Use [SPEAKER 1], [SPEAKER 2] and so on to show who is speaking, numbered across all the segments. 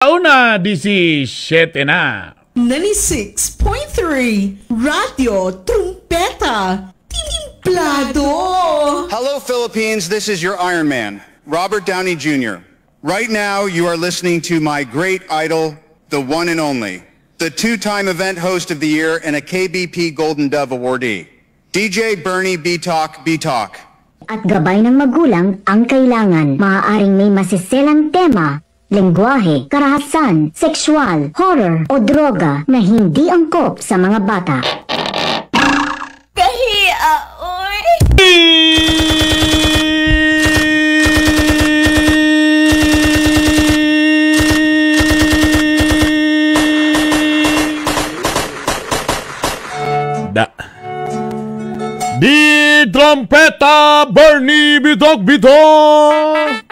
[SPEAKER 1] Alauna 17 na.
[SPEAKER 2] 96.3 Radyo Trumpeta. Timplado!
[SPEAKER 3] Hello, Philippines. This is your Iron Man, Robert Downey Jr. Right now, you are listening to my great idol, the one and only, the two-time event host of the year and a KBP Golden Dove awardee, DJ Bernie Bitok Bitok.
[SPEAKER 4] At gabay ng magulang ang kailangan. Maaaring may masiselang tema, lengguwahe, karahasan, sexual, horror o droga na hindi angkop sa mga bata.
[SPEAKER 5] Kahiya, oy!
[SPEAKER 1] Da. Di Trompeta Bernie Bitok Bitok.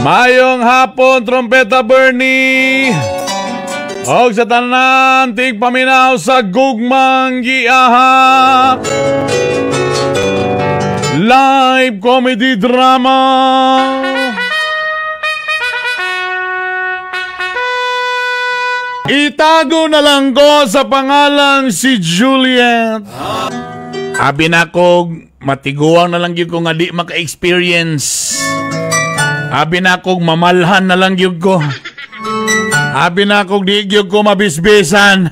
[SPEAKER 1] Mayong hapon, Trompeta Bernie. Og sa tanan, tigpaminaw sa gugmang giahak. Live comedy drama. Itago na lang ko sa pangalang si Juliet. Abi na ko, matiguang na lang gyud ko nga di maka-experience. Abi na kog mamalhan na lang gyud ko. Abi na kog di gyud ko mabisbisan.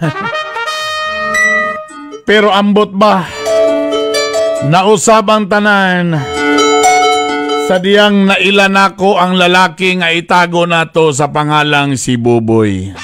[SPEAKER 1] Pero ambot ba? Nausab ang tanan. Sa diyang naila nako ang lalaki nga itago nato sa pangalang si Buboy.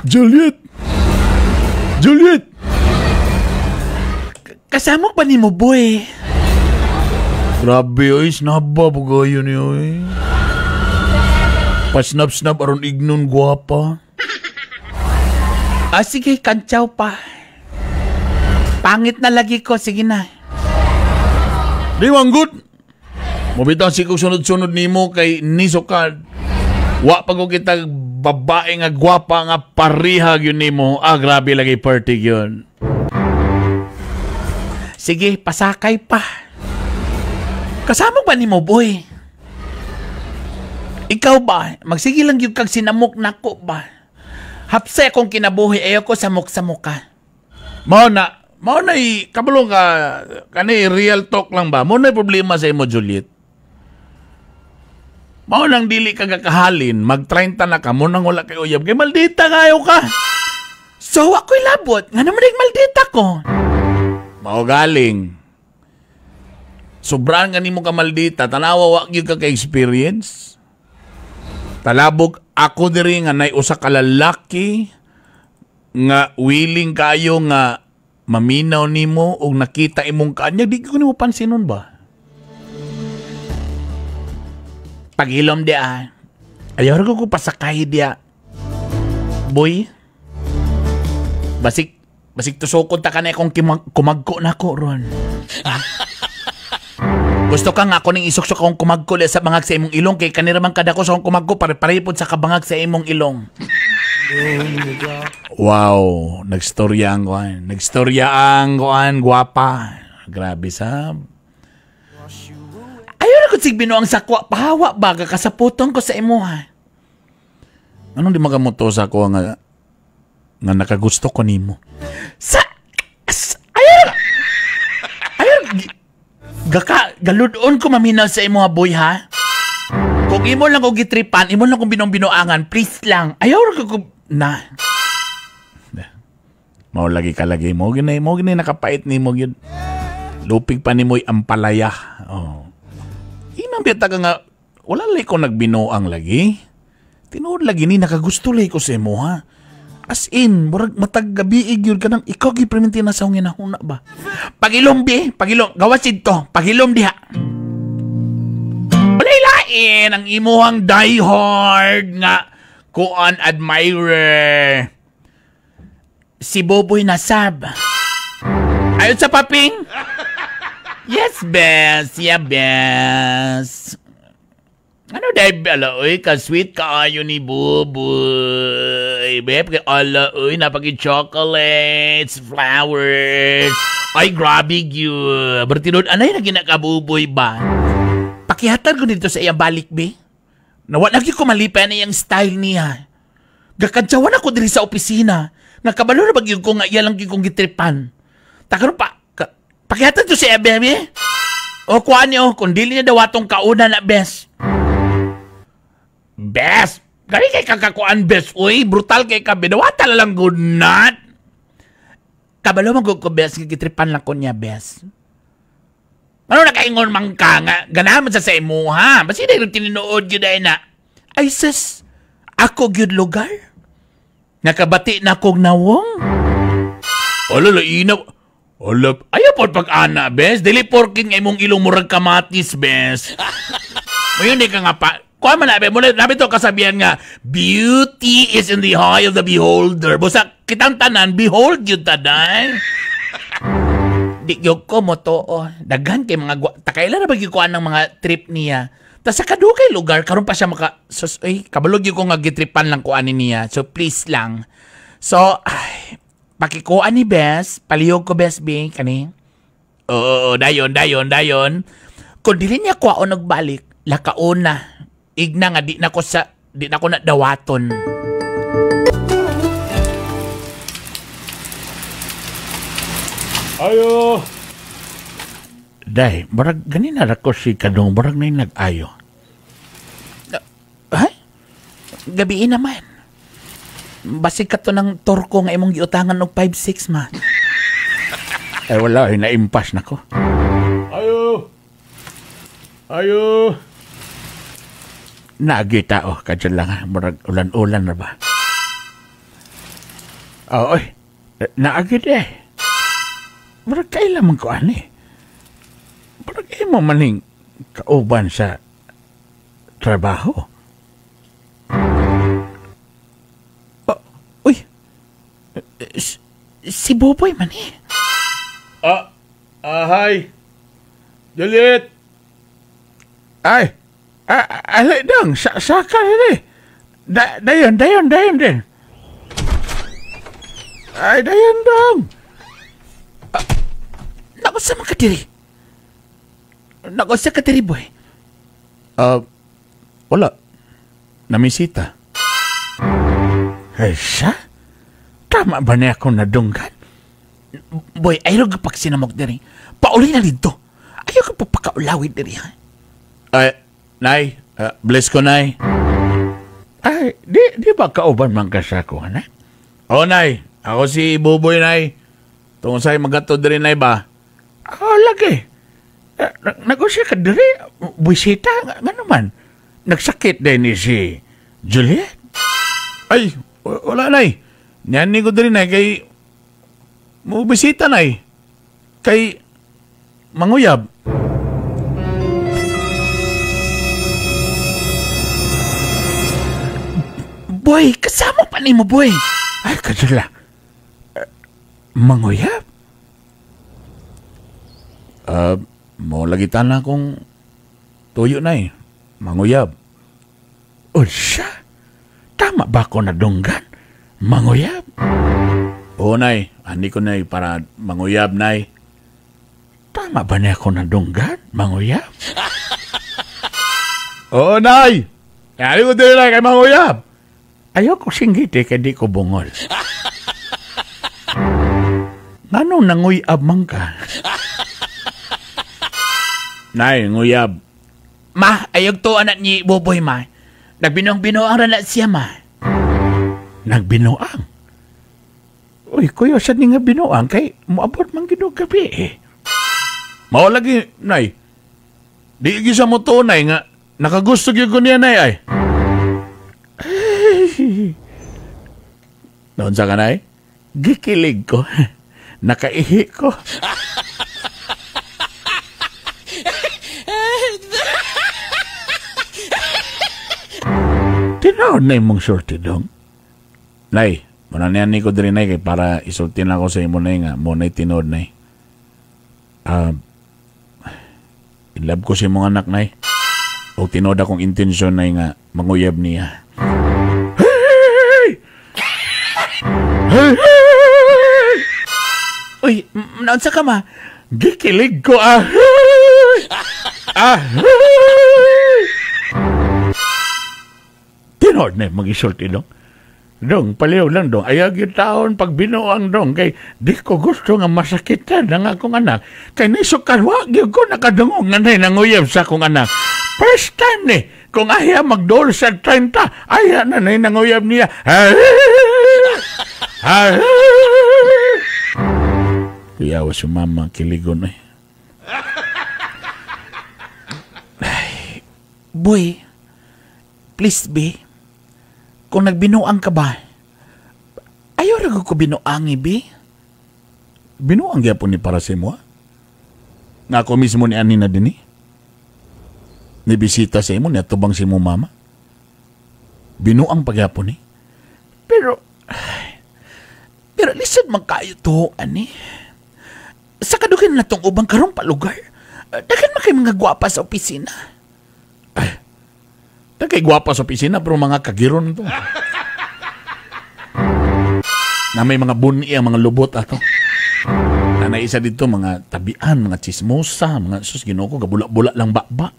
[SPEAKER 1] Juliet! Juliet! Kasama pa ni mo, boy. Grabe, oy. Snaba, bugayo niyo, oy. Pasnab-snab, aron ignon, guwapa.
[SPEAKER 6] Ah, sige, kantsaw pa. Pangit na lagi ko, sige na.
[SPEAKER 1] Di manggut. Mabitang sikog sunod-sunod nimo kay Nisokad. Wa pa ko kita babae nga gwapa nga pariha yun nimo. Ah, grabe lagi party yun.
[SPEAKER 6] Sige, pasakay pa. Kasama ba nimo, boy? Ikaw ba? Magsige lang yun kag sinamok nako ba? Hapsay akong kinabuhi, ayaw ko samok-samok ka.
[SPEAKER 1] Mao na kabalo ka, kani real talk lang ba? Mao na problema sa imo, Juliet. Mao nang dili ka kakahalin, mag-30 na ka, mo nang wala kay uyab. Kay maldita kayo ka.
[SPEAKER 6] So, ako'y labot. Nga naman yung maldita ko.
[SPEAKER 1] Mao galing. Sobrang nga nimo ka maldita, tanawa wa gyud ka ka-experience. Talabog ako diri nga nay usa ka lalaki nga willing kayo nga maminaw nimo og nakita imong kaanyag, di ko nimo pansinon ba?
[SPEAKER 6] Pagilom di ah. Ayaw ko pasakay di ah. Boy, basik tusokon ta ka na akong kumagko na ko ron. Gusto ka nga ako ning isuksok akong kumagko sa bangag sa imong ilong kay kanira man kada ko sa akong kumagko pare-pare pod sa kabangag sa imong ilong.
[SPEAKER 1] Wow, nagstorya ang kuan. Nagstorya ang kuan, gwapa. Grabe sab.
[SPEAKER 6] Ayaw na ko sigbinuang sakwa, pahawa ba kasaputon ko sa imuha.
[SPEAKER 1] Anong di makamuto sa ako nga nakagusto ko nimo?
[SPEAKER 6] Sa ayaw na. Ayaw gaka galudon ko maminaw sa imuha, boy, ha? Kung imo lang ko gitripan, imo lang kong binong-binuangan, please lang. Ayaw ra ko na.
[SPEAKER 1] Mao lagi kalagi mo ginay nakapait nimo gyud. Lupig pa nimoy ampalaya. Oh. Inang bita ka nga wala lay ko nagbinuang lagi. Tinuod lagi ni nakagusto lay ko sa imo, ha. As in, murag matag gabi gyud kanang ikaw gi perminti na sa nginahuna ba.
[SPEAKER 6] Pagilom bi, pagilom, gawas didto, pagilom diha. Walay lai.
[SPEAKER 1] Hain ang imuhang diehard nga kuan admirer. Si Boboy Nasab. Ayon sa paping? Yes, best. Yeah, best. Ano dahil, ala, uy, ka-sweet kaayo ni Buboy. Beb, ala, uy, napag-chocolates, flowers. Ay, grabe yun. Bertinod, anay na ginakabuboy ba? Pakihatag ko dito sa iyang balik, be. Nawa, lagi ko malipa na iyang style niya. Gakadyawan ako diri sa opisina. Nakabalo na bagyong ko nga iya lang kong gitripan. Takaro pa, pakihatag ko sa iya, bebe. O, kuha niyo, kung dili niya daw atong kauna na, bes. Bes! Gani kay kakakuan, bes. Uy, brutal kay ka, binawata lang good not. Kabalo magug ko, bes. Gitripan lang ko niya, bes. Ano nakaingon man ka nga? Ganahan man sa imuha. Basta hindi rin tininood yun ay na. Ay, sis, ako gyud lugar. Nakabati na kong nawong. Ala, laina. Ala, ayaw po pag-ana, bes. Dili porking imong ilong murag kamatis, bes. Ngayon, di ka nga pa. Kuha man nabi, muna nabi to kasabihan nga, beauty is in the eye of the beholder. Busa, kitang tanan, behold yun tanan. Di gyud ko mo to, oh. Daghan kay mga takailan na ba gyud kuan ng mga trip niya. Tas sa kadugay lugar, karon pa siya maka, sus, ay, kabalog gyud ko nga gitripan lang kuan niya. So, please lang. So, ay, pakikuan ni Bes, palihog ko Bes, B, kani. Oo, dayon, dayon, dayon. Kung dili niya kuwaon nagbalik, lakaon na. Igna nga, di na ko sa, di na ko na dawaton.
[SPEAKER 5] Ayo!
[SPEAKER 1] Day, barag, ganina ra ko si Kadong, barag na yung nag-ayo. Ha? Gabiin naman. Basig ka to ng torko nga imong giutangan og 5-6, ma. Ay, wala, na-impas na ko.
[SPEAKER 5] Ayo! Ayo!
[SPEAKER 1] Naagi tao, kadyan lang, murag ulan-ulan na ba? Oo, oy, naagi eh. Murag kailan man ko, ani. Murag imo maning kauban sa trabaho. Oh, uy, si Boboy man eh.
[SPEAKER 5] Hi. Juliet!
[SPEAKER 1] Ay! Alay dang, saka rin eh. Dayon, dayon, dayon din. Ay, dayon dang. Naku, sa mga kadiri. Naku, sa kadiri, boy. Wala. Namisita. Ay, siya? Tama ba niya akong nadunggan? Boy, ayaw ka pagsinamok diri. Pauli na dito. Ayaw ka papakaulawin diri, ha? Ay, Nay, bless ko, Nay. Ay, di ba kauban man ka sa ako, ha? Oo, Nay. Ako si Buboy, Nay. Tungkol sa'yo magatod rin, Nay, ba? Oo, lagi. Nag-usya ka diri. Buisita, nga naman. Nagsakit din ni si Juliet. Ay, wala, Nay. Niyan ko diri, Nay, kay mubisita, Nay. Kay manguyab. Boy, kasama pa ni mo, boy. Ay, kadala. Manguyab? Mo lagi tana kong tuyo na eh. Manguyab. O siya? Tama ba ako nadunggan? Manguyab? Oo, Nay. Hindi ko, Nay, para manguyab, Nay. Tama ba niya ako nadunggan? Manguyab? Oo, Nay. Hindi ko din, Nay, kay manguyab. Ayoko singgit eh, kaya di ko bungol. Anong nanguyab man ka? Nay, nguyab. Ma, ayog to anak ni Boboy, ma. Nagbinuang-binuang ra na siya, ma. Nagbinuang? Uy, kuya, saan nga binuang? Kay moabot man gid og gabi eh. Mao lagi, Nay. Di gyud sa mo to, Nay, nga nakagusto gyud ko niya, Nay, ay. Noon sa kanay, gikilig ko. Nakaihi ko. Tinood na imong sulti, dong. Nay, muna niyan ni ko diri, nay, kay para isulti na ako sa imo, nay, nga mo nay tinood, nay. In love ko sa imong anak, nay. O tinood akong intensyon, nay, nga manguyab niya. Hey! Hey! Hey!
[SPEAKER 6] Uy, naunsa ka, ma?
[SPEAKER 1] Gikilig ko, ah! Ah! Tinood na mag-isulti, dong. Dong, paliw lang, dong. Ayaw yung taon pag binuang, dong. Kay di ko gusto nga masakitan ang akong anak. Kay nisukan, wag yun ko nakadungog nga na nanguyab sa akong anak. First time ni, kung ayaw magdol sa 30, ayaw na na nanguyab niya. Kuya, si mama, kiligon eh.
[SPEAKER 6] Ay, boy, please be, kung nagbinuang ka ba, ayaw ra ko binuang, be.
[SPEAKER 1] Binuang gyapon ni para sa imo, ha? Nga ako mismo ni Anina din eh. Nibisita sa imo, niatubang si mo mama. Binuang pagyapon eh.
[SPEAKER 6] Pero, pero lisod man kayo to, ani. Sa kadugan na tong ubang karong palugar, daghan man kay mga gwapa sa opisina.
[SPEAKER 1] Ay, daghan kay gwapa sa opisina, pero mga kagiron to. Na may mga buni ang mga lubot ato. Na naisa dito, mga tabian, mga chismosa, mga sus, Ginoo ko, gabula-bula lang bakba.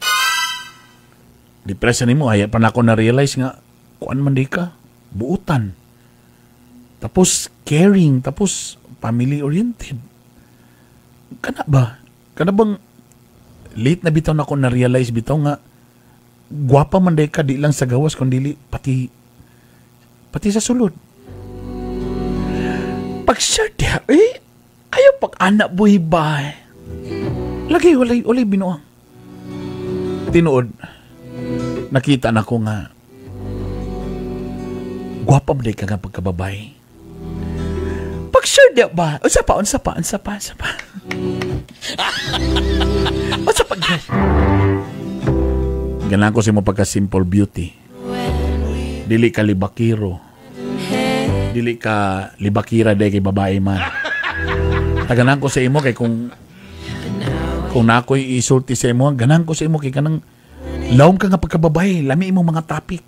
[SPEAKER 1] Depresa nimo, ay pa na ako na-realize nga, kuan man di ka, buutan. Tapos caring, tapos family-oriented. Kana ba? Kana bang late na bitaw na ako na-realize bitaw nga gwapa man day ka di lang sa gawas kundi pati sa sulod.
[SPEAKER 6] Pag sure diha, eh, ayaw pag anak boy ba?
[SPEAKER 1] Lagi walay binuang. Tinuod, nakita na ko nga gwapa man day ka nga pagkababay.
[SPEAKER 6] Pag sure diha ba? Unsa pa? Unsa pa? Unsa pa?
[SPEAKER 1] Ganahan ko sa imo pagka simple beauty. Dili ka libakiro. Dili ka libakira day kay babae man. Taganahan ko sa imo kay kung na ako'y isulti sa imo, ganahan ko sa imo kay kanang lawom ka nga pagkababae, lami imong mga topic.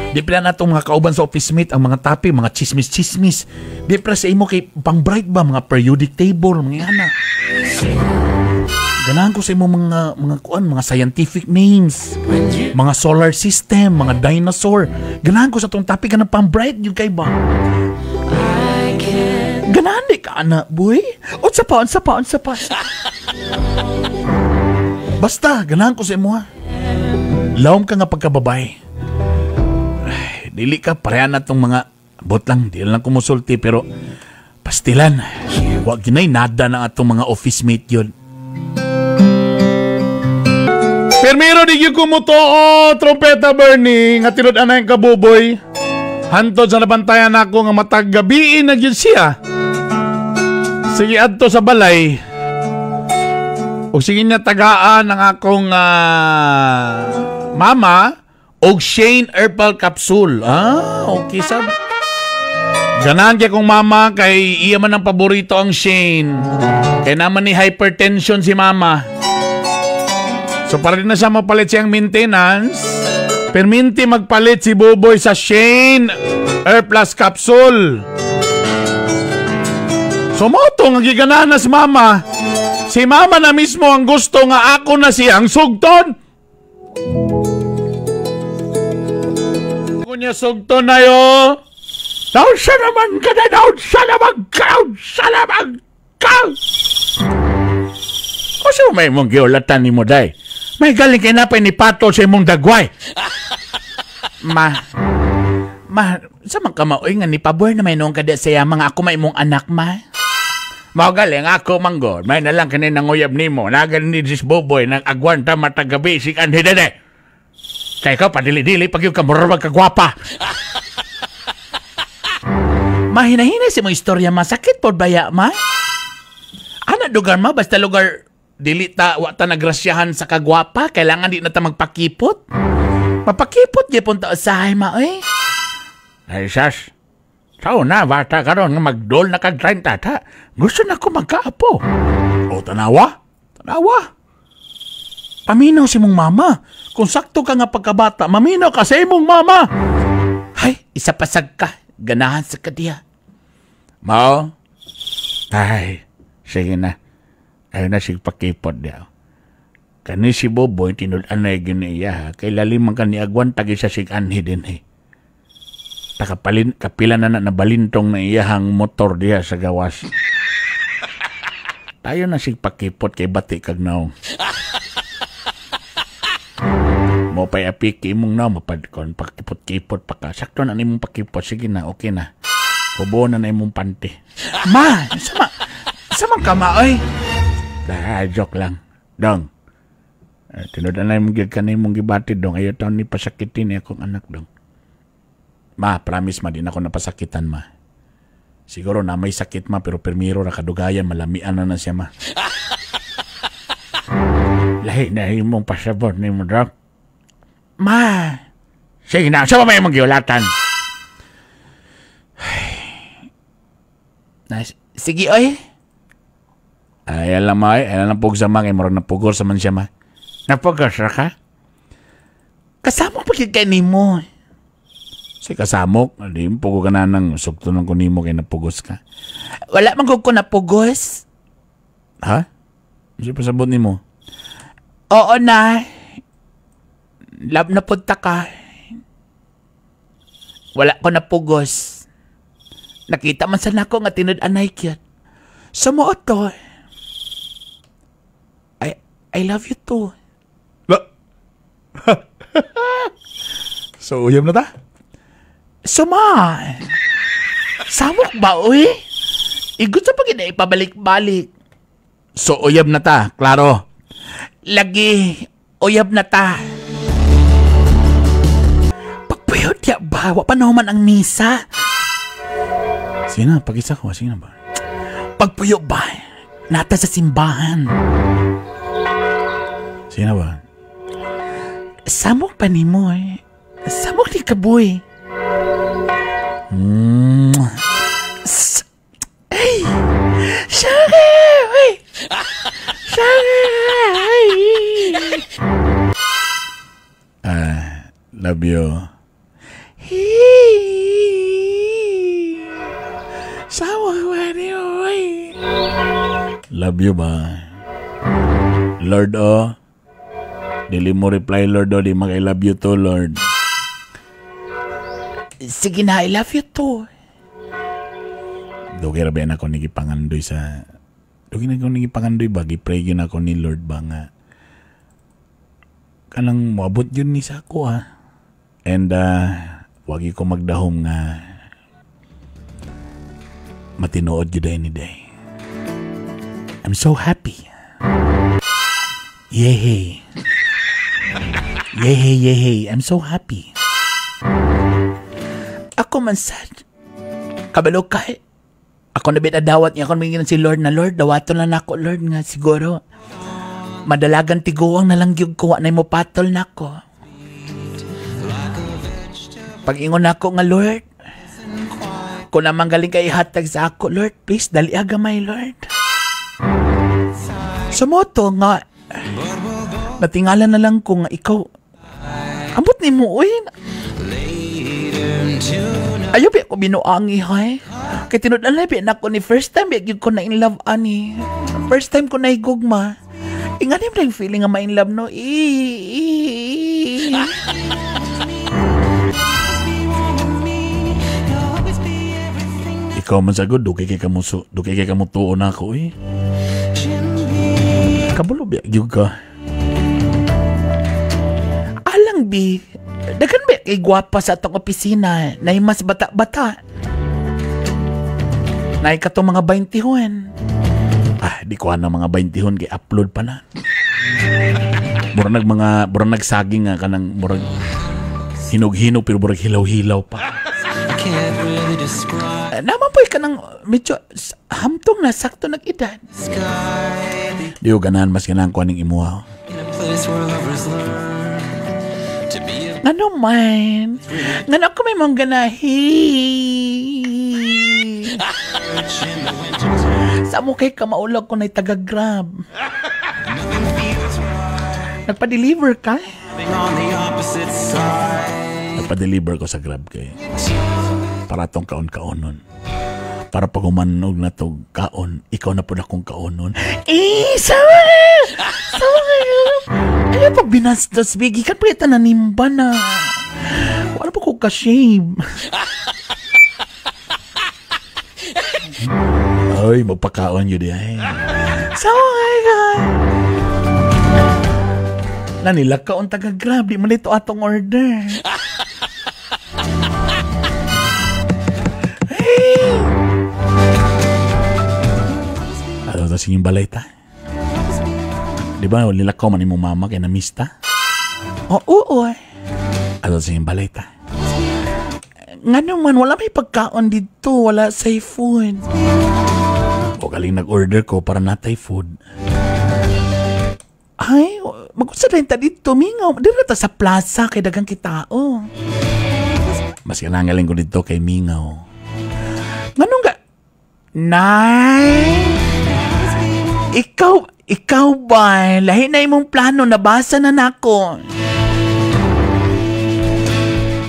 [SPEAKER 1] Di pala na itong mga kauban sa office mate, ang mga topic, mga chismis-chismis. Di pala sa imo kay pang-bright ba, mga periodic table, mga ana. Ganahan ko sa imo mga kuan, mga scientific names, mga solar system, mga dinosaur. Ganahan ko sa itong topic ka ng pang-bright, yun kay ba?
[SPEAKER 6] Ganahan di ka, anak, boy. Unsa pa.
[SPEAKER 1] Basta, ganahan ko sa imo, ha. Lawom ka nga pagkababay. Dili ka, parehan na itong mga bot lang, di lang kumusulti, pero pastilan, wag ginay nada na atong mga office mate yun. Pirmiro, di yung kumutuo, Trompeta Bernie, nga tinod anay ang kabuboy. Hantod sa nabantayan ako nga matag gabiin na yun siya. Sige, adto sa balay. O sige niya tagaan ang akong mama, og Shane Herbal Capsule. Ah, okay sab. Ganahan kay kong mama kay iya man ang paborito ang Shane. Kay naman ni hypertension si mama. So para din na siya mapalit siyang maintenance, perminti magpalit si Buboy sa Shane Herbal Capsule. So mo to nga giganahan na si mama. Si mama na mismo ang gusto nga ako na siyang sugton. Kunya sugton na yo. Daw siya naman ka na, daw siya naman ka, daw siya naman ka. O siya may mong giulatan ni mo, day. May galing kay napay ni Pato sa imong dagway.
[SPEAKER 6] Ma, sa man ka maoy nga ni pabor na may noong kada siya mga ako may imong anak, ma.
[SPEAKER 1] Mao galing ako manggod. May nalang kani nanguyab nimo. Nagal ni this boboy nang agwanta matagabi si kanhidede. Kay ka padili-dili pag yung kamurag kagwapa.
[SPEAKER 6] Mahinahinay si mong istorya, ma. Sakit po baya, ma? Ana lugar, ma? Basta lugar dili ta wa ta nagrasyahan sa kagwapa, kailangan di na ta magpakipot. Mapakipot gyapon ta usahay, ma, oy.
[SPEAKER 1] Ay, sas. Sao na, bata karon nga magdol na kag 30 ta. Gusto na ko magkaapo. O, tanawa? Tanawa. Paminaw si mong mama. Kung sakto ka nga pagkabata, maminaw ka sa imong mama.
[SPEAKER 6] Hay, isa pasag ka. Ganahan sa kadiya.
[SPEAKER 1] Mao? Ay, sige na. Ayaw na sig pakipot diya. Kani si Boboy, tinud-anay gini iya ha. Kay lalim man ka ni Agwan, tagi sa sig anhi din eh. Takapalin, kapila na na nabalintong na iyahang motor diha sa gawas. Tayo na sig pakipot kay bati kag naong. Mo pa'y apiki imong naong, mapadkon, pakipot-kipot pa ka. Sakto na nimong pakipot, sige na, okay na. Hubo na na imong panty.
[SPEAKER 6] Ma, sama, sama ka ma, oy.
[SPEAKER 1] Ah, joke lang. Dong. Tinud na imong gyud kanay imong gibati dong. Ayaw taon ni pasakitin ni akong anak dong. Ma, promise ma, di na ako napasakitan ma. Siguro na may sakit ma, pero permiro ra kadugayan, malamian na na siya ma. Lahi na imong pasabot ni mo dong.
[SPEAKER 6] Ma.
[SPEAKER 1] Sige na, sa may imong giulatan.
[SPEAKER 6] Na, sige oy.
[SPEAKER 1] Ay, alam ma, ay, alam pug sa ma, kay murag napugor sa man siya ma. Napugor sa ka?
[SPEAKER 6] Kasamok pa gyud kay nimo.
[SPEAKER 1] Si kasamok, di mo pugo ka na nang sugto nang kunimo kay napugos ka.
[SPEAKER 6] Wala man gud ko napugos.
[SPEAKER 1] Ha? Ano pasabot nimo?
[SPEAKER 6] Oo na. Love na punta ka. Wala ko napugos. Nakita man sa nako nga tinud-anay kyat. Sumuot to. I love you too.
[SPEAKER 1] So, uyam na ta?
[SPEAKER 6] Suma! Samok ba, uy? Igot sa pag ipabalik-balik.
[SPEAKER 1] So, uyab na ta, klaro.
[SPEAKER 6] Lagi, uyab na ta. Pagpuyod ya ba? Wa pa naman ang misa.
[SPEAKER 1] Sige na, pag-isa ko. Sige na ba?
[SPEAKER 6] Pagpuyo ba? Nata sa simbahan.
[SPEAKER 1] Sige na ba?
[SPEAKER 6] Samok pa ni mo eh. Samok ni kaboy. Ay! Shaggy! Ay! Shaggy!
[SPEAKER 1] Love you.
[SPEAKER 6] Hey! Samok pa ni mo eh.
[SPEAKER 1] Love you ba? Lord, oh. Dili mo reply, Lord, oh. Di mag I love you too, Lord.
[SPEAKER 6] Sige na, I love you too.
[SPEAKER 1] Dugay ra ba ako ni gipangandoy sa... Dugay na ako ni gipangandoy ba? Gipray yun ako ni Lord ba nga... Kanang moabot yun ni sa ako, ha? And, wagi ko magdahom nga... Matinood yun day ni day.
[SPEAKER 6] I'm so happy. Yehey. Yehey, yehey. I'm so happy. Ako man sad. Kabalo ka. Ako na binadawat niya. Ako na si Lord na Lord. Dawaton lang ako, Lord, nga siguro. Madalagan tiguang na lang gyud ko. Wa na mo patol na ako. Pag-ingon ako nga, Lord, kung naman galing kay ihatag sa ako, Lord, please, dali agamay, Lord. Sumoto nga, natingala na lang ko nga ikaw, ambot ni mo, uy. Ayaw biya ko binuangi, hay. Kay tinud-anay biya na ko ni first time biya gyud ko na in love, ani. First time ko na higugma. Inganim na yung feeling nga ma-in love, no?
[SPEAKER 1] Ikaw man sagod, dugay kay kamuso, dugay kay kamutuo na ako, eh. Kabulo biya gyud ka.
[SPEAKER 6] Alang bi, daghan ba kay gwapa sa atong opisina, nay mas bata-bata. Nay katong mga 20-hon.
[SPEAKER 1] Ah, di ko na mga 20-hon kay upload pa na. Murag nag mga, murag nagsaging nga kanang murag hinog-hinog pero murag hilaw-hilaw pa.
[SPEAKER 6] Naman po'y kanang medyo hamtong na sakto nag-edad.
[SPEAKER 1] Di ko ganahan, mas ganahan ko aning imuha.
[SPEAKER 6] Ngano man? Ngano ako may mong ganahi? Sa mo kay kamaulag ko na'y taga-grab. Nagpa-deliver ka?
[SPEAKER 1] Nagpa-deliver ko sa Grab kay. Para tong kaon-kaonon. Para pag humanog na to kaon, ikaw na po na akong kaonon.
[SPEAKER 6] Eh, sama! Sama kayo! Ayaw pag binastos, bigi ka pa ita nanimba na. Wala pa ko ka-shame.
[SPEAKER 1] Ay, magpakaon yun eh.
[SPEAKER 6] Sama kayo! Nanila kaon taga-grab, di man ito atong order.
[SPEAKER 1] Ano to singing balay ta? Di ba, nilakaw man imong mama kay namista?
[SPEAKER 6] Oo, oo.
[SPEAKER 1] Ano to singing balay ta?
[SPEAKER 6] Nga naman, wala may pagkaon dito. Wala say food.
[SPEAKER 1] O galing nag-order ko para natay food.
[SPEAKER 6] Ay, mag-usa rin ta dito, mingaw. Dito ta sa plaza kay dagang kitao.
[SPEAKER 1] Mas kanangaling ko dito kay mingaw.
[SPEAKER 6] Nganong ga... Nay! Ikaw ba? Lahi na imong plano, nabasa na nako.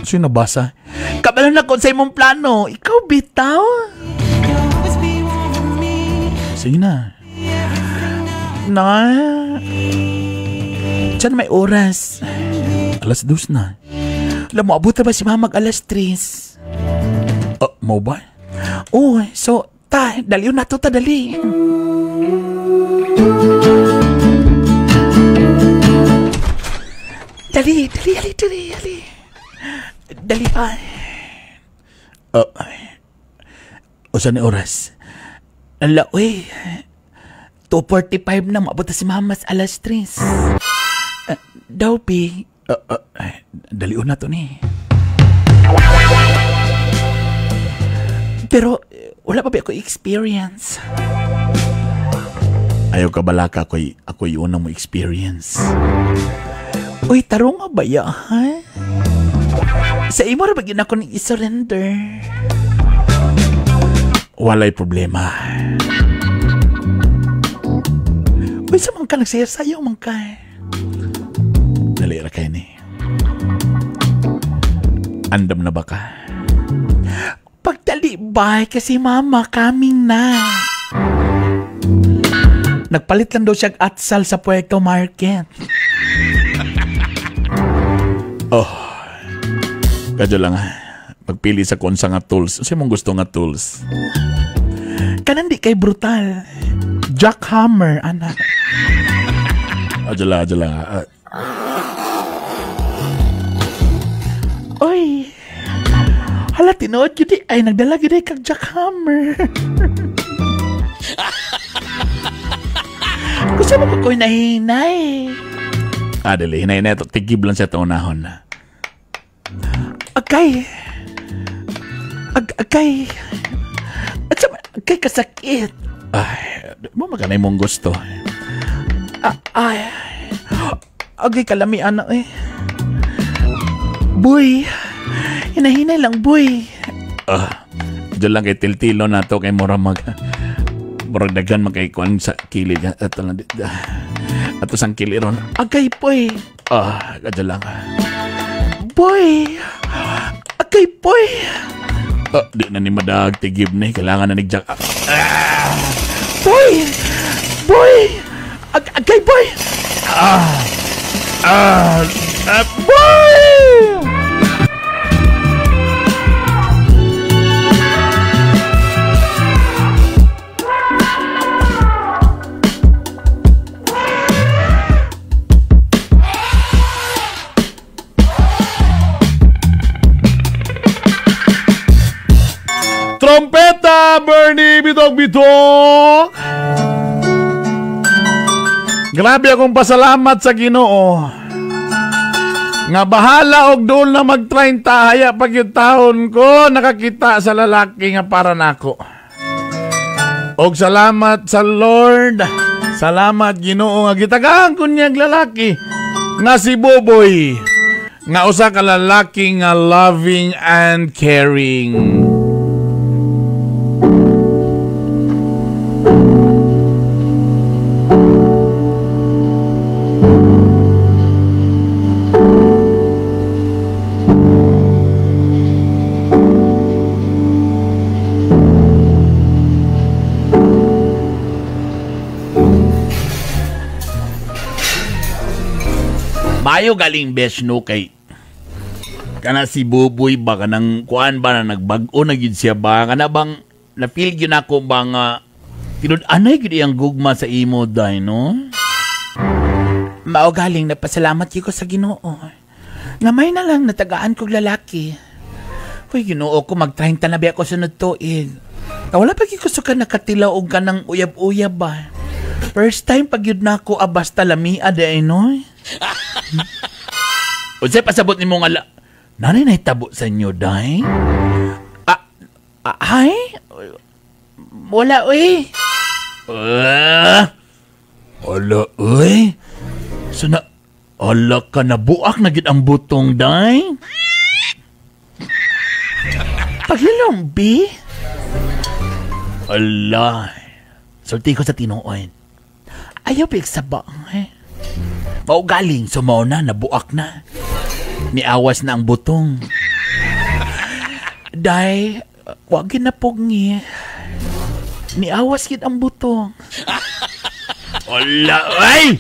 [SPEAKER 1] Sino nabasa?
[SPEAKER 6] Kabalo na ko sa imong plano. Ikaw bitaw?
[SPEAKER 1] Sige na.
[SPEAKER 6] Na. Diyan may oras.
[SPEAKER 1] 2:00 na.
[SPEAKER 6] Alam mo, abot na ba si Mama mag 3:00?
[SPEAKER 1] Oh, mau ba?
[SPEAKER 6] Oh, so, ta, dali na to, ta, dali. Dali, dali, dali, dali, dali. Dali pa.
[SPEAKER 1] Oh. Usa ni oras?
[SPEAKER 6] Ala, uy. 2:45 na, maabot na si Mama sa 3:00. Daw, pi.
[SPEAKER 1] Dalion na to ni.
[SPEAKER 6] Pero, wala pa ba ako experience?
[SPEAKER 1] Ayaw ka balaka, ako'y unang mo experience.
[SPEAKER 6] Uy, tarong nga ba ya, ha? Sa imo ra ba gyud ako ni i-surrender?
[SPEAKER 1] Walay problema.
[SPEAKER 6] Uy, sa man ka nagsayaw-sayaw man ka.
[SPEAKER 1] Dali ra kay ni. Andam na ba ka?
[SPEAKER 6] Pagdali ba kasi mama coming na. Nagpalit lang daw siya atsal sa Puerto Market.
[SPEAKER 1] Oh. Kadyo lang ha. Pagpili sa konsa nga tools. Unsay mong gusto nga tools?
[SPEAKER 6] Kanan di kay brutal. Jackhammer, anak.
[SPEAKER 1] Adyo lang, adyo lang.
[SPEAKER 6] Oy. Hala, tinuod yun di. Ay, nagdala yun di kag jackhammer. Gusto mo ko ko'y nahinay.
[SPEAKER 1] Ah, dali. Hinay-hinay. Tigib lang siya taunahon.
[SPEAKER 6] Agay. Agay. At sa, agay kasakit.
[SPEAKER 1] Ay, mo maganay mong gusto.
[SPEAKER 6] Ay. Agay kalami, anak eh. Boy. Hinahinay lang, boy.
[SPEAKER 1] Diyan lang kay tiltilo na to kay mura mag... Murag daghan man kay kuan sa kilid. Ato lang. Ato sang kilid ron.
[SPEAKER 6] Agay, boy.
[SPEAKER 1] Diyan lang.
[SPEAKER 6] Boy. Agay, boy.
[SPEAKER 1] Di na ni madag tigib ni. Kailangan na nigjack.
[SPEAKER 6] Boy. Boy. Agay, boy. Boy!
[SPEAKER 5] Trompeta, Bernie, bitok-bitok! Grabe akong pasalamat sa Ginoo. Nga bahala og dool na mag-30 haya pag yung taon ko nakakita sa lalaki nga para nako. Og salamat sa Lord. Salamat Ginoo nga gitagaan ko niyang lalaki nga si Boboy. Nga usa ka lalaki nga loving and caring.
[SPEAKER 1] Mayo galing besh no kay kana si Buboy ba kanang kuan ba na nagbag-o na gyud siya ba kana bang na feel gyud nako ba nga tinud-anay gyud iyang gugma sa imo day no?
[SPEAKER 6] Mao galing nagpasalamat gyud ko sa Ginoo. Nga may na lang natagaan kog lalaki.
[SPEAKER 1] Uy, Ginoo ko mag-30 na ba ako sunod tuig. Wala pa gyud ko suka nakatilaw og kanang uyab-uyab ba. First time pag gyud nako basta lamia day no. Unsay pasabot nimo nga nanay nahitabo sa inyo, day? Ay?
[SPEAKER 6] Wala, uy.
[SPEAKER 1] Wala, uy. So na, ala ka, nabuak na gid ang butong, day?
[SPEAKER 6] Paglilombi?
[SPEAKER 1] Ala. Sulti ko sa tinuod.
[SPEAKER 6] Ayaw, bigsaba, eh.
[SPEAKER 1] Maugaling, sumaw na, nabuak na. Niawas na ang butong.
[SPEAKER 6] Day, wag ginapog ni. Niawas gid ang butong.
[SPEAKER 1] Wala, ay!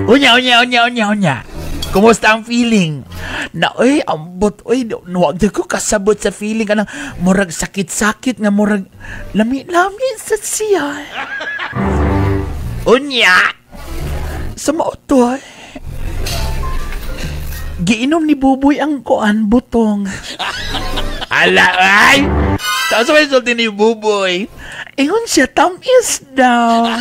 [SPEAKER 1] Unya, unya, unya, unya, unya. Kumusta ang feeling?
[SPEAKER 6] Na, oy, ambot, oy, wag ko kasabot sa feeling. Kanang murag sakit-sakit nga murag lami-lami sa siya.
[SPEAKER 1] Unya!
[SPEAKER 6] Sa mauto, giinom ni Buboy ang kuan butong.
[SPEAKER 1] Ala, ay! Tapos may sulti ni Buboy.
[SPEAKER 6] Ingon siya, tamis daw.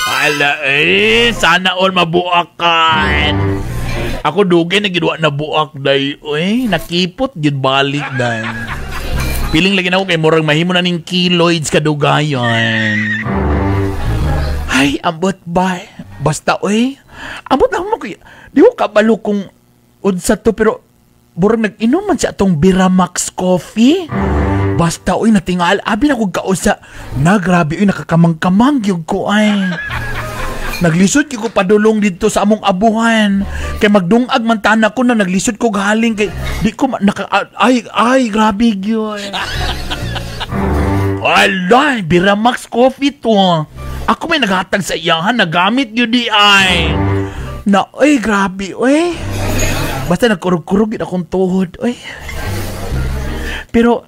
[SPEAKER 1] Ala, eh, sana all mabuakan. Ako dugay na gidwa na buak day. Uy, nakipot gid balik day. Piling lagi na ako kay murag mahimo na ning keloids kadugayan.
[SPEAKER 6] Ay, ambot ba? Basta, uy. Ambot na mo kay di ko kabalo kung unsa to pero burang nag-inom man siya atong Biramax coffee. Basta uy natingal abi na kog kausa. Na grabe uy nakakamang-kamang gyud ko ay. Naglisod gyud ko padulong didto sa among abuhan. Kay magdungag man tana ko na naglisod ko galing kay di ko naka ay ay grabe gyud.
[SPEAKER 1] Ala, Biramax coffee to. Ako may naghatag sa iyahan, nagamit gyud di ay.
[SPEAKER 6] Na oy grabe oy. Basta nagkurog-kurog gid akong tuhod oy. Pero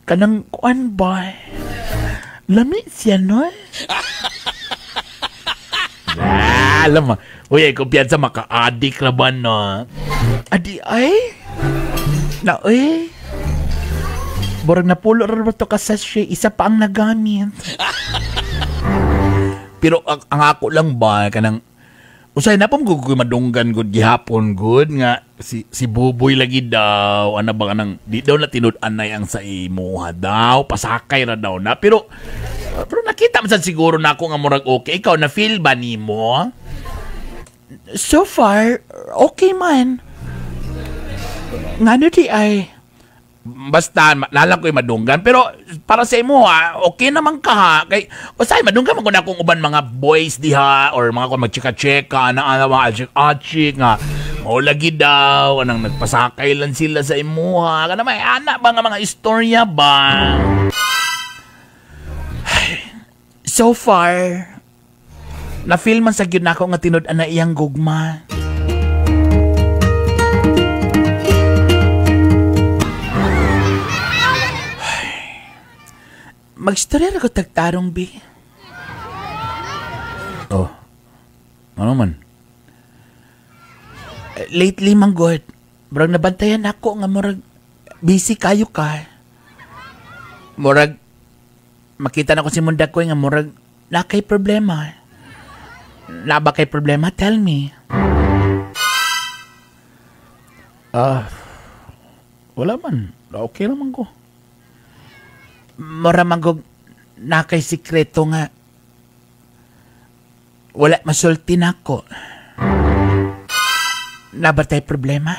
[SPEAKER 6] kanang kuan ba? Lami siya no?
[SPEAKER 1] Ah, alam mo. Uy, ay kumpiyansa maka-addict ra ba no?
[SPEAKER 6] Adi ay. Na oy. Borag napulo ra ba to ka sachet, isa pa ang nagamit.
[SPEAKER 1] Pero ang ako lang ba kanang usay na pam gud madunggan gud gihapon gud nga si Buboy lagi daw ana ba kanang di daw na tinud-anay ang sa imuha daw pasakay ra daw na pero nakita man sad siguro na ako nga murag okay ikaw na feel ba nimo?
[SPEAKER 6] So far okay man. Ngano di ay
[SPEAKER 1] basta nalang ko'y madunggan pero para sa imo ha, okay naman ka ha kay usay madunggan man kun akong uban mga boys diha or mga kon magchika-chika ana ana mga achik-achik nga mao lagi daw anang nagpasakay lang sila sa imuha kana may ana ba nga mga istorya ba?
[SPEAKER 6] So far na feel man sa gyud nako nga tinud ana iyang gugma. Magstorya ra ko tagtarong, bi.
[SPEAKER 1] Oh. Ano man?
[SPEAKER 6] Lately, man god, murag nabantayan ako nga murag busy kayo ka. Murag makita na ko si Mundakoy nga murag na kay problema. Na ba kay problema? Tell me.
[SPEAKER 1] Wala man. Okay naman ko.
[SPEAKER 6] Mura magog na kay sikreto nga wala masulti nako. Nabatay problema?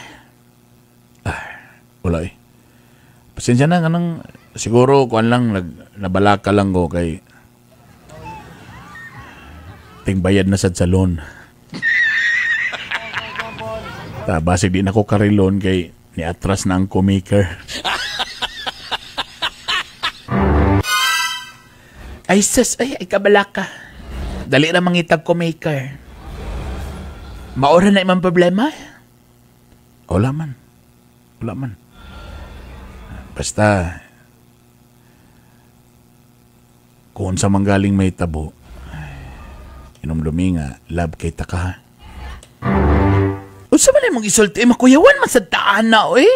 [SPEAKER 1] Wala eh. Pasensya na, anong, siguro kuan lang, nabalaka lang ko kay tingbayad na sa salon. Ta, basig di na ko karilon kay niatras na ang kumaker.
[SPEAKER 6] Ay sus, ay kabalaka. Dali ra mangitag kumaker. Maora na imang problema?
[SPEAKER 1] Wala man. Wala man. Basta, kung sa manggaling may tabo, inumdumi nga, love kay taka.
[SPEAKER 6] Unsa man imong isulti, makuyawan man sa daan na, oy.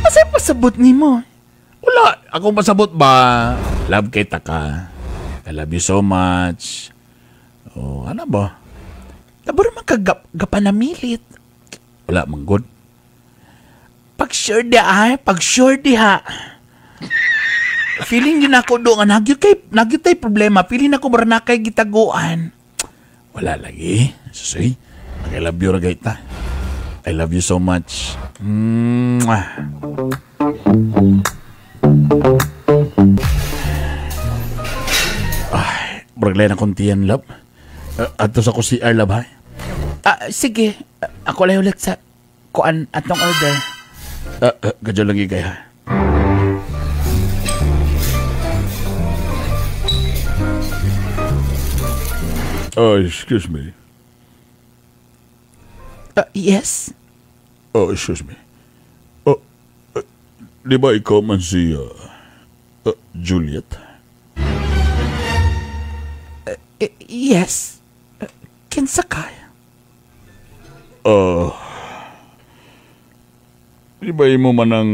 [SPEAKER 6] Asay pasabot nimo?
[SPEAKER 1] Wala, akong pasabot ba? Love kay taka. I love you so much. Oh, ano ba?
[SPEAKER 6] Tabor man ka gapanamilit.
[SPEAKER 1] Wala, manggod.
[SPEAKER 6] Pag sure di ay, pag sure di ha. Feeling yun ako do nga nagyod tay problema. Feeling ako bara na kay gitaguan.
[SPEAKER 1] Wala lagi. Susoy, I love you ragay ta. I love you so much. Mwah. Ay, murag na kontian, love. Adto sa ko CR, love, ha?
[SPEAKER 6] Sige. Ako lang ulit sa kuan atong order.
[SPEAKER 1] Gadyo lagi kaya.
[SPEAKER 5] Oh, excuse me.
[SPEAKER 6] Yes?
[SPEAKER 5] Oh, excuse me. Oh, di ba ikaw man si Juliet?
[SPEAKER 6] Yes. Kinsa ka?
[SPEAKER 5] Di ba imo man ang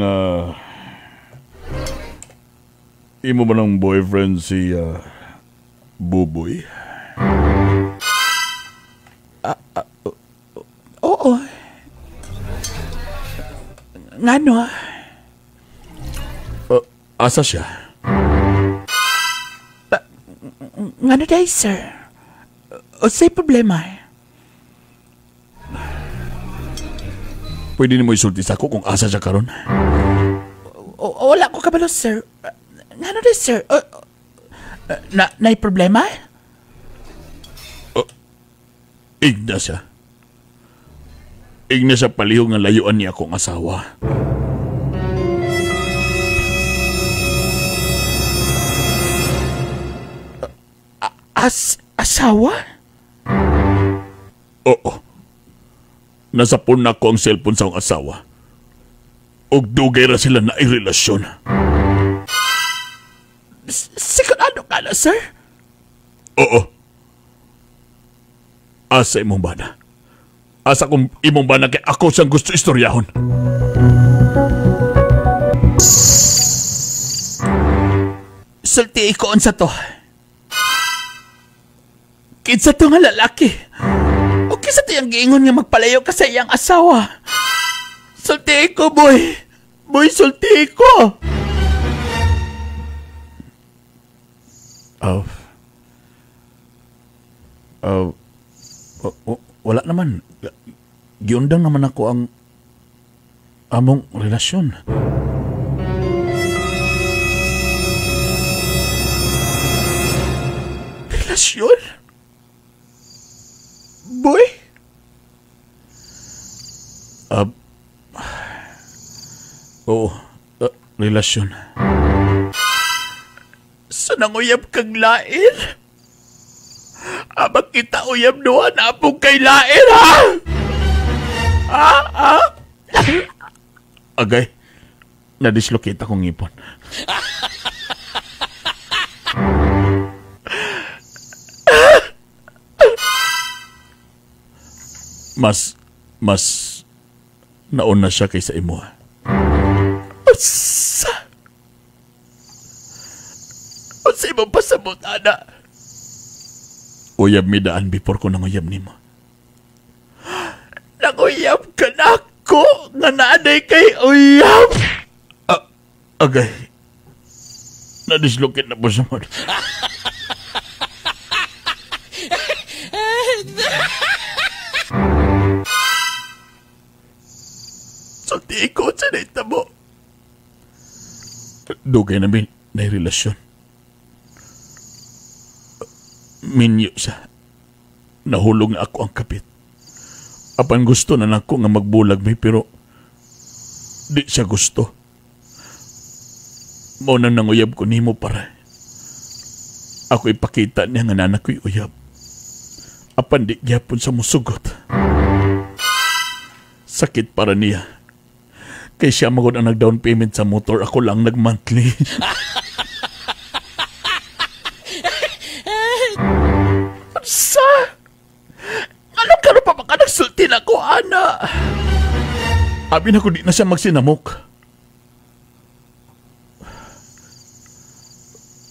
[SPEAKER 5] imo man ang boyfriend si Buboy?
[SPEAKER 6] Oo. Ngano?
[SPEAKER 5] Asa siya?
[SPEAKER 6] Ngano day, sir? Usay problema?
[SPEAKER 5] Pwede nimo isulti sa ako kung asa siya karon?
[SPEAKER 6] Wala ko kabalo, sir. Ngano day, sir? Naay problema?
[SPEAKER 5] Igna siya. Igna siya palihog nga layuan niya akong asawa.
[SPEAKER 6] Asawa?
[SPEAKER 5] Oo. Nasapon na ko ang cellphone sa akong asawa. Og dugay ra sila na irelasyon.
[SPEAKER 6] Sigurado ka na, sir?
[SPEAKER 5] Oo. Asa imong bana? Asa kung imong bana kay ako siyang gusto istoryahon.
[SPEAKER 6] Sulti ko unsa to. Kinsa to nga lalaki? O kinsa to yung giingon nga magpalayo ka sa iyang asawa? Sulti ko, boy. Boy, sulti ko.
[SPEAKER 1] Oh. Wala naman. Giundang naman ako ang among relasyon.
[SPEAKER 6] Relasyon? Boy?
[SPEAKER 1] Oo, relasyon.
[SPEAKER 6] Sa nanguyab kang lain? Abang kita uyab duha na apong kay lain, ha? Ha?
[SPEAKER 1] Agay, na-dislocate akong ngipon. Mas nauna siya kaysa imo.
[SPEAKER 6] Unsa? Unsa imong pasabot, ana?
[SPEAKER 1] Uyab mi daan before ko nanguyab nimo.
[SPEAKER 6] Nanguyab ka na ako nga naaday kay uyab.
[SPEAKER 1] Agay. Na-dislocate na po sa mo. Sulti ko sa nahitabo. Dugay na may relasyon. Minyo siya. Nahulog na ako ang kapit. Apan gusto na nako nga magbulag mi pero di siya gusto. Mao nang nanguyab ko nimo para ako ipakita niya nga nanak ko'y uyab. Apan di gyapon sa musugot. Sakit para niya. Kay siya magod ang nag-down payment sa motor, ako lang nag-monthly. Sa? Ano karon pa baka nagsulti na ko, ana? Abi na ko di na siya magsinamok.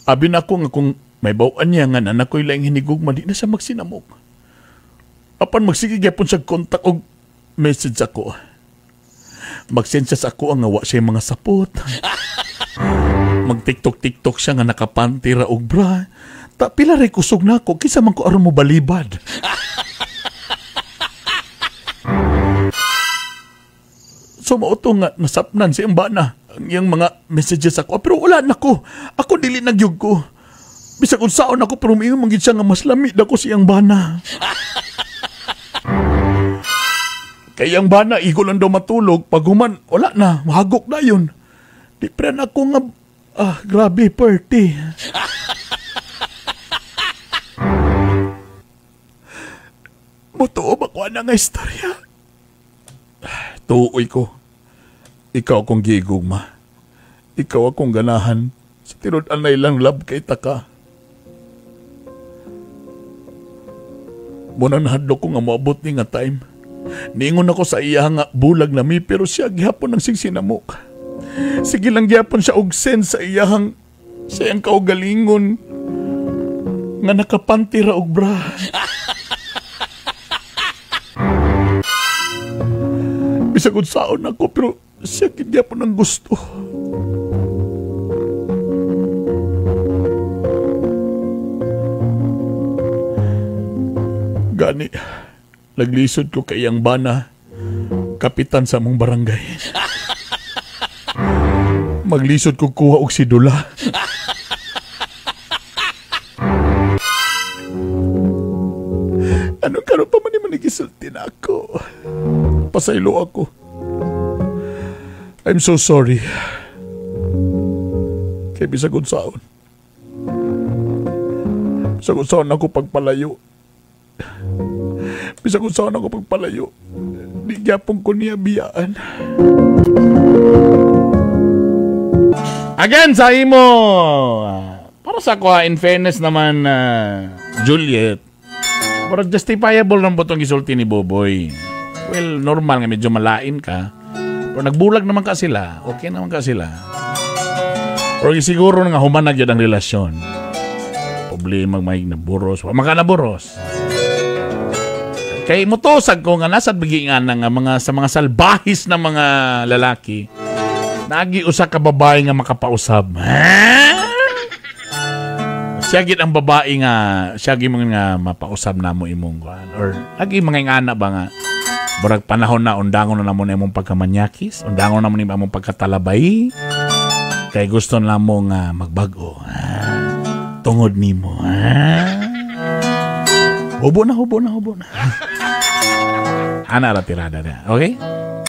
[SPEAKER 1] Abi na ko nga kung may bawaan niya nga nanak ko'y laing hinigugma, di na siya magsinamok. Apan magsige gyapon siya kontak og message ako. Mag-send siya sa ako ang wa siya mga sapot. Mag-tiktok-tiktok siya nga nakapantira og bra. Ta pila ray kusog nako kinsa man ko aron mo balibad. So mauto nga nasapnan si bana ang iyang mga messages ako. Pero wala na ko. Ako dili nagyug ko. Bisag unsaon ako pero miingon man gid siya nga mas lami dako siyang bana. Kay ang bana igo lang daw matulog pag human wala na mahagok na yun. Di pre na ako nga grabe party. Mutuo ba ko ana nga istorya? Tuoy ko. Ikaw akong gigugma. Ikaw akong ganahan. Sa tinud-anay lang love kay taka. Muna nahadlok ko nga moabot ni nga time. Niingon ako sa iya nga bulag na mi pero siya gihapon ang singsinamok. Sige lang gihapon siya og send sa iyahang sa iyang kaugalingon nga nakapantira og bra. Bisag unsaon ako pero siya gihapon ang gusto. Gani, naglisod ko kay iyang bana, kapitan sa among barangay. Maglisod ko kuha og sidula. Anong karon pa man ni manigisulti na ako? Pasaylo ako. I'm so sorry. Kay bisag unsaon. Bisag unsaon ako pagpalayo. Bisag unsaon ako pagpalayo. Di gyapon ko niya biyaan. Again sa imo. Para sa ako, in fairness naman, Juliet, pero justifiable lang po itong gisulti ni Boboy. Well, normal nga medyo malain ka. Pero nagbulag naman ka sila. Okay naman ka sila. Pero siguro nga humanag yun ang relasyon. Problema may naburos. Maka naburos. Kay mutosag ko nga nasa bigingan nga mga sa mga salbahis na mga lalaki. Nagi usa ka babae nga makapausab. Siya gid ang babae nga siya gid mga mapausab namo imong kuan or lagi mga ingana ba nga murag panahon na undangon na namo na imong pagkamanyakis, undangon na mo imong pagkatalabay. Kay gusto na mo nga magbag-o. Tungod nimo. Hubo na, hubo na, hubo na. Ana ra tirada na. Okay?